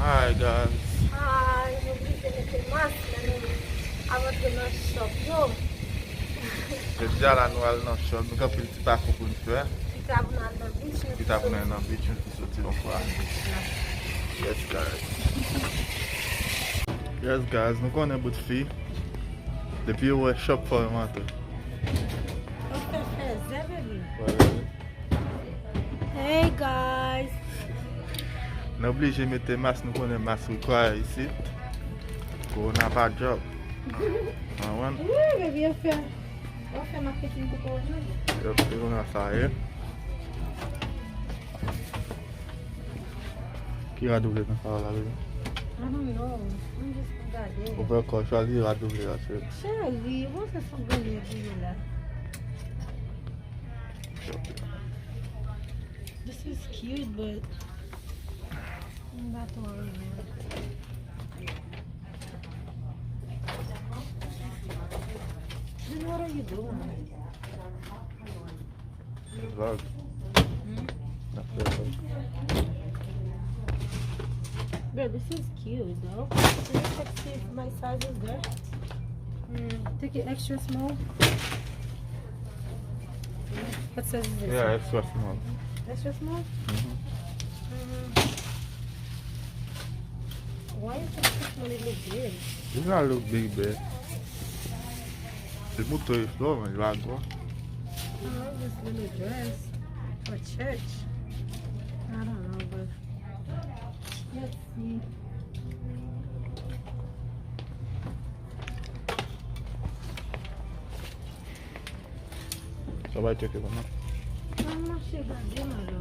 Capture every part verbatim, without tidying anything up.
Hi guys. Hi, nou oblije mete mas lè nou ap antre nan shop yo. Jodi a la nou al nan shop, nou gen anpil ti pase pou n fè. Pita pou n al nan beach, nou Pita pou n al nan beach, nou te soti yon fwa. Yes guys. Yes guys, nou konnen bout fi. Depi yo wè shop fò yo antre. Yo fè fèzè, baby. Wè, wè. Hey guys. Nou oblije mete mas, nou konnen mas require isit. Corona pa joke. Anwen. Wi, baby, yo fè, yo fè maketing pou corona. Yo, se konsa sa ye. Ki rad ou vle nan sa la, baby? I don't know. M jis pou gade. Ou fè kò chwazi rad ou vle achte. Cheri, bon, se sou grenn pou yo la. This is cute, but m pa twò renmen. Then what are you doing? Vlog. Hmm? N ap fè vlog. Bro, this is cute though. Can you check see if my size is there? Hmm, take it extra small. What size is this? Yeah, extra small. Extra small? Mm-hmm. Mm. Why is it so small? It look big. It's not look big, babe. Li moute sou mwen, li pa gwo. I love this little dress for church. I don't know, but let's see. Sa bay tcheke kòman. Mwen mache gade m alò.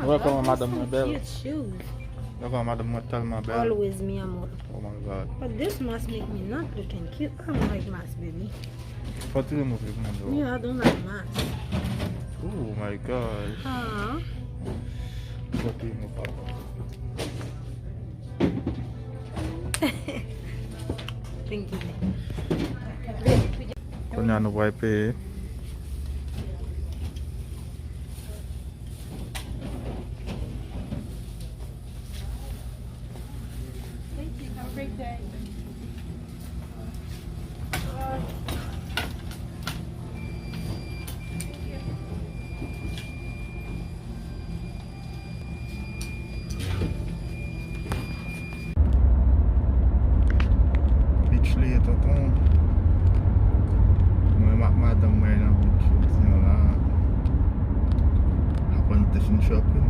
Wè kòman madanm mwen bèl. Wè kòman madanm mwen tèlman bèl. Always, mi amor. Oh my God. But this mask make me not looking cute. I don't like mask, baby. Fò ti remove pou mwen, bro. Yeah, I don't like mask. Oh my God. Ah. Fò ti remove, papa. Thank you. Kounye a nou pral peye. Thank you. Have a great day. Beach li ye, tonton. Mwen ak madanm mwen nan beach jodi a la. Apre nou te fin shopping.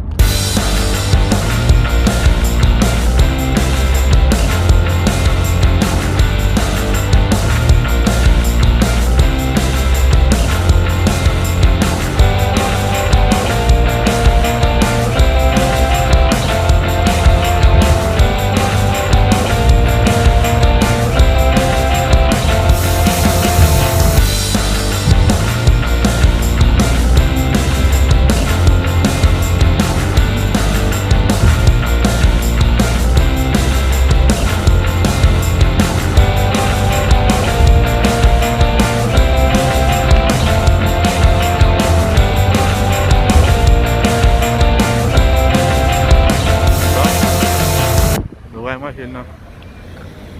Nou pral manje nan,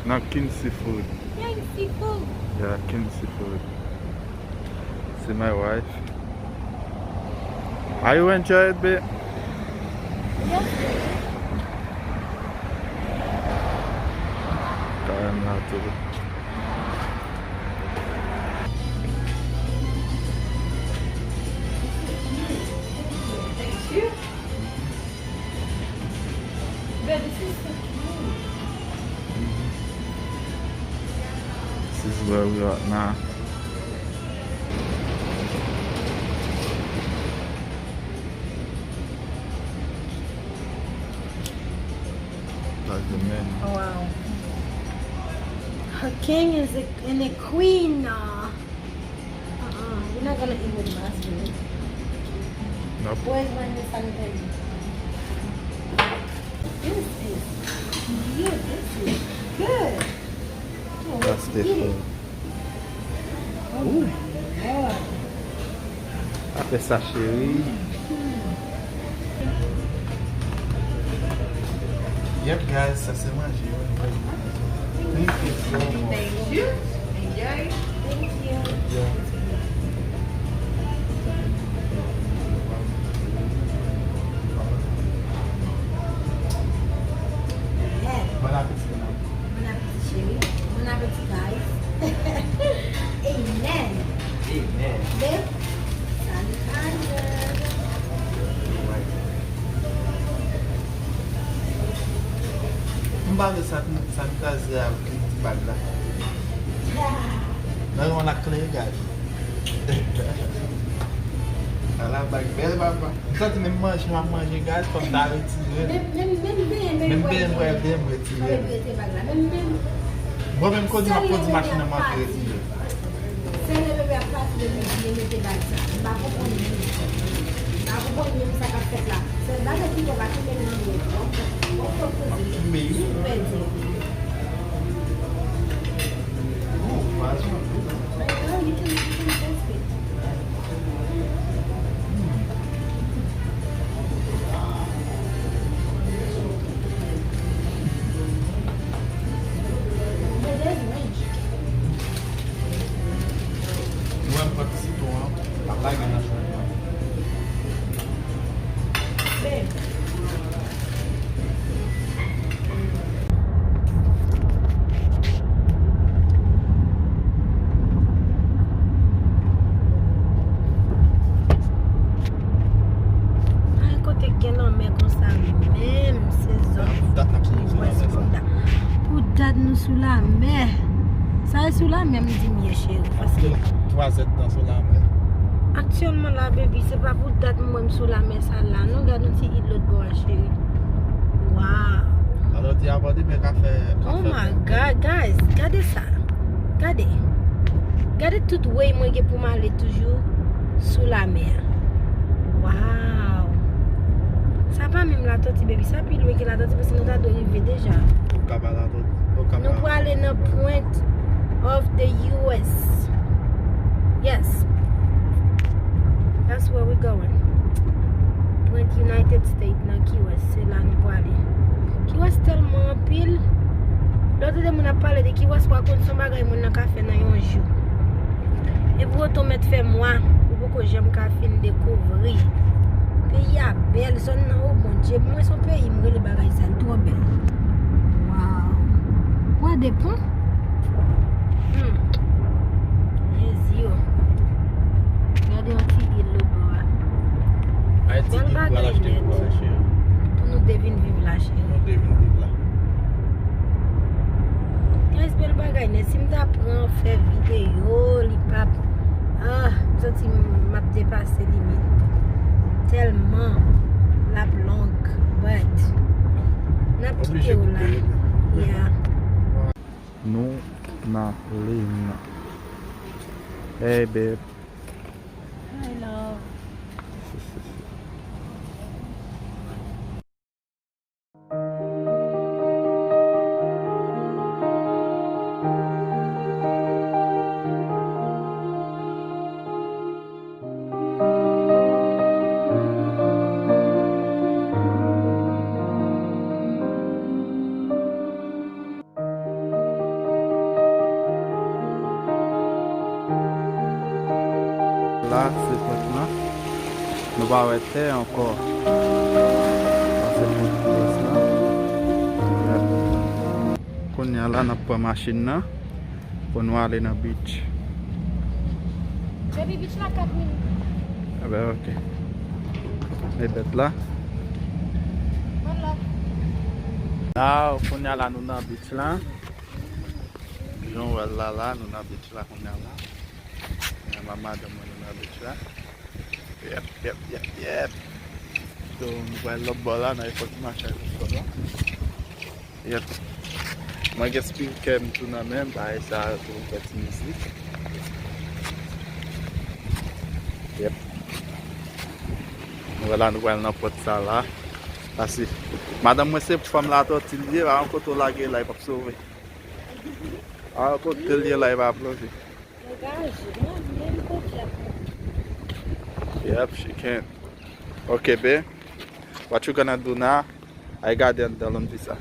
nan King Seafood. King Seafood. Yeah, King Seafood. See my wife. Are you enjoy it, babe? Yes, baby. Karen la tou. Thank you. Babe, this is so cute. This is where we are now. That's the menu. Wow. A king is a, and a queen. Uh, uh-uh. You're not gonna eat with mask, babe. Nope. Where's my hand sanitizer? This is, yeah, this is good. Oh, that's the food. Ooh. Apre sa, cheri. Yep, guys, sa se manje yo. Thank you so much. Thank you. Enjoy. Thank you. Yeah. Yeah. Bon apeti, madam. Bon apeti, cheri. Bon apeti, guys. Amen. Amen. Babe, sanitizer. M pa vle san-, sanitizer avèk ti bag la. Nan yon lakle, gad. Ala bag bèl, papa. M santi menm manje m ap manje, gad, fò m ta retire l. Menm, menm, menm benyen, menm benyen, m pral retire l. Bon, menm kote m ap kondi machin nan, m ap retire l. Sèl lè bebe ap pati de midi, yo mete bag sa. M pa konprann menm. M pa konprann menm sa k ap fèt la. Sèl bagay ki fè pa kenbe l nan men. Bon, bon, bon, bon, sou pèdi. Oh, poison. Right now, you can, you can taste it. But there's ranch. Nou wè m pran ti sitwon an, m ap lage nan chou an. Babe. Ay, kote k gen lanmè konsa menm, se zòn ki wès Fonda. Pou dat nou sou lamè. Sa e sou lamè m di m ye, cheri, paske twa zèdtan sou lamè. Aktyèlman la, baby, se pa pou dat m wè m sou lamè sa la, non, gad yon ti il lòt bò a, cheri. Waw. Alò, ti abòde, men ka fè, ka fè. Oh my God, guys, gade sa. Gade. Gade tout way mwen gen pou m ale toujou sou lamè a. Waw. Sa pa menm Latòti, baby. Sa pi lwen ke Latòti, paske nou ta dwe rive deja. Ou ka pa Latòti. Ou ka pa. Nou prale nan Point of the U S. Yes. That's where we going. Point United States nan Key West. Se la nou prale. Key West tèlman anpil. Lè w tande moun ap pale de Key West, w a konn se yon bagay moun nan ka fè nan yon jou. Epi w tou mèt fè mwa, ou poko janm ka fin dekouvri. Peyi a bèl, zòn nan, o Bondye, mwen se yon peyi m rele bagay sa, li twò bèl. Waw. Wè de pon? Hmm. Jezi o. Gade yon ti il lòt bò a. Bèl bagay nèt. Pou nou de vin viv la, cheri. Nou de vin viv la. Guys, bèl bagay nèt. Si m ta pran fè videyo, li p ap, ah, m santi m ap depase limit. Tèlman l ap long, but n ap kite w la. Yeah. Nou nan Lin. Hey, babe. Hi, love. La, se pòt lan. Nou pa wè tè ankò. Sa se pòt pwès lan. Kounye a la, n ap pran machin nan pou nou ale nan beach. Baby, beach la kat minit. Enben, ok. E bèt la. One love. Now, kounye a la, nou nan beach la. Jan w wè l la, la, nou nan beach la kounye a la. Mwen ak madanm mwen, nou nan beach la. Yep, yep, yep, yep. So, nou pral lòt bò la, nan efò ti mache a lòt bò la. Yep. Mwen gen speaker m tou nan men m, bagay sa tou fè ti mizik. Yep. Nou wè la, nou pral nan pòt sa la. Pase, madanm mwen se fanm Latòti li ye, pa yon kote w lage la, li p ap sove. A kote l ye la, li pa plonje. Degaje, non, menm kote ap. Yep, she can. Ok, babe. What you gonna do now? Ay gade anndan, l anvi sa.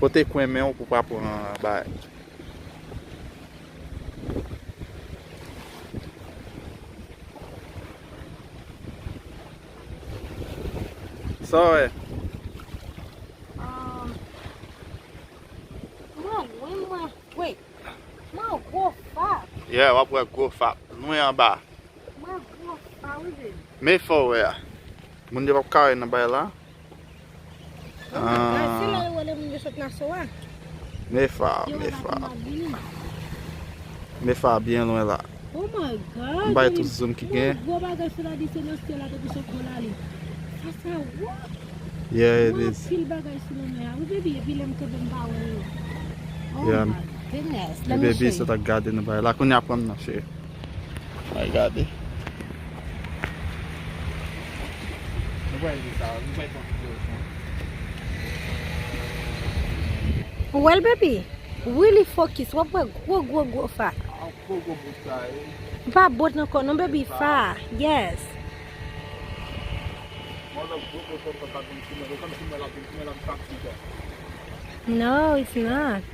Pote kwen men w pou w pa pran bagay. Sa w wè? Ah, mwen, mwen, mwen, wait. Mwen gwo fa. Yeah, w ap wè gwo fa. Lwen anba. Mwen gwo fa, wi, baby. Men fò w wè a. Moun yo p ap ka wè nan bay la. Oh my God, se la yo wè lè moun yo sot Nassau a. Men fa, men fa. Men fa byen lwen la. Oh my God, m bay tout zoom ki gen. Gwo bagay sou la di se nan syèl la depi sot bò la li. Sa sa wou. Yeah, it is. Pil bagay sou lanmè a. Wi, baby, epi lè m kenbe m pa wè yo. Oh my goodness. Let me show you. Baby, sot ap gade nou bay la. Kounye a pran m nan, cheri. Ay, gade. Nou pral di sa, nou pral pran videyo sa. Well, baby, really focus. W ap wè gwo, gwo, gwo fa. A, gwo, gwo bout sa, e. Pa bout nan kò, non, baby, fa. Yes. Mwen wè gwo, gwo, gwo fa, pa vin simen, kòm si mwen la vin simen, la vin fatige. No, it's not.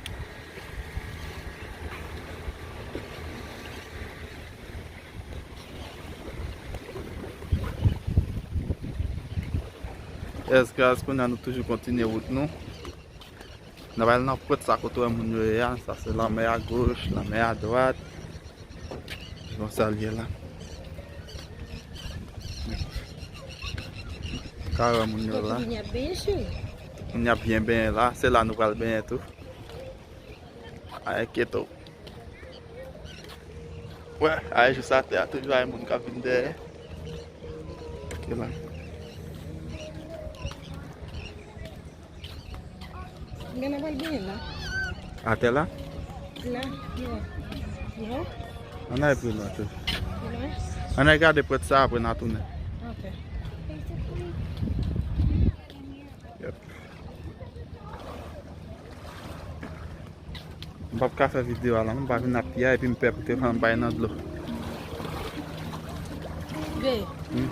Yes, guys, kounye a nou toujou kontinye wout nou. N ap al nan pwent sa kote w wè moun yo ye a. Sa se lanmè a goch, lanmè a dwat. Bon, sa l ye la. Ka wè moun yo la. Moun y ap byen benyen la. Se la nou pral benyen tou. Ay, kieto. Wè, ay, jis atè a, toujou ay moun k ap vin dèyè. Ok, la. Gen nan pral benyen la. Atè la? La, yeah. No? Ann al pi lwen tou. Pi lwen? Ann al gade pwent sa, apre n a tounen. Ok. Yep. M p ap ka fè videyo a la, non, m pa vin ap pye a, epi m pè pou te pran bay nan dlo. Be. Hmm.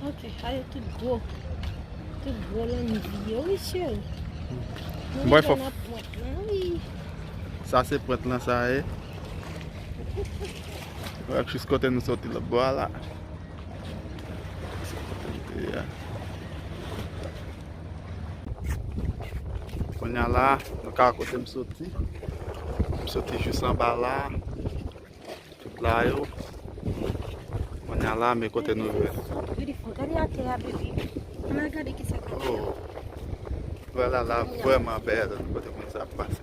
Ok, ale tout gwo. Tout gwo lanvi yo, wi, cheri. Nou rive nan pwent lan, wi. Sa se pwent lan, sa ye. Wè, jis kote nou soti lòt bò a la. Yeah. Kounye a la, nou ka wè kote m soti. M soti jis anba la. Tout la yo. Kounye a la, men kote nou ye. So beautiful. Gade atè a, baby. Ann al gade kisa k atè a. Oh. Vwala la, vrèman bèl kote moun sa ap pase.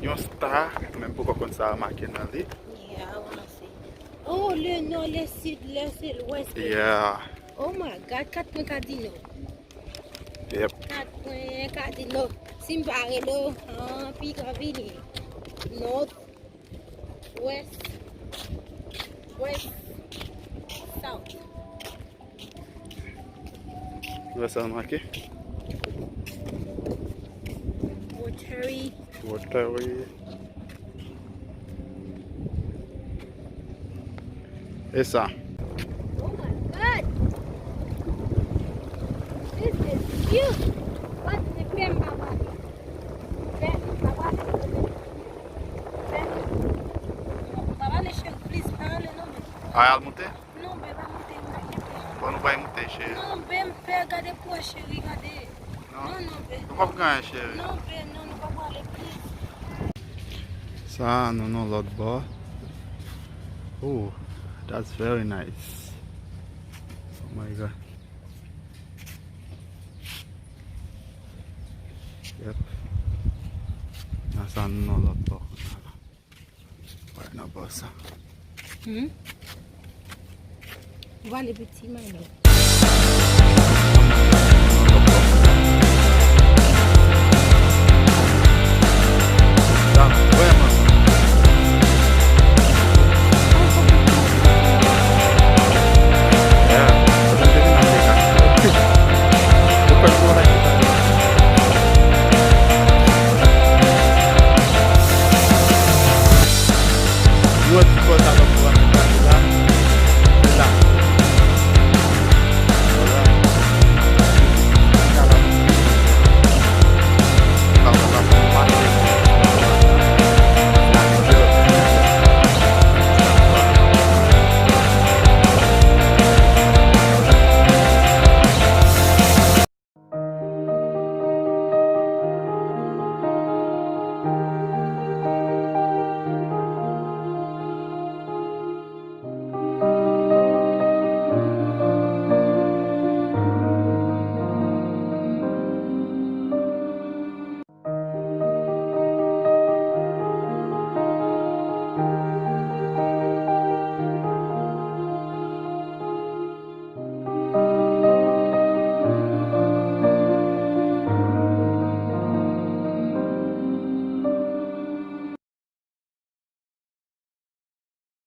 Yon star, men m poko konn sa remake nan li. Yeah, I wanna see. Oh, le nò, le sid, le sid, lwès, baby. Yeah. Oh my God, kat pwen kadino. Yep. Kat pwen kadino. Si m pa rele w, an, piga vini. North, west, west, south. Ou wè sa make? Watery. Watery. E sa? Oh my God! This is huge! But the pen, papa. Pen, papa. Pen. Papa, le chien, please, pa ale non, men. Ay, al monte? Non, be, pa monte, m pa monte. Bon, nou pral monte, cheri. Non, be, m pè, gade pwen, cheri, gade. Non. Non, non, be. Nou p ap gen anyen, cheri. Non, be, non, nou pa prale, please. Sa, nou nan lòt bò. Oh, that's very nice. Oh my God. Yep. Nan sa, nou nan lòt bò. Wè, nan bò sa. Hmm? Ou pale piti, my love.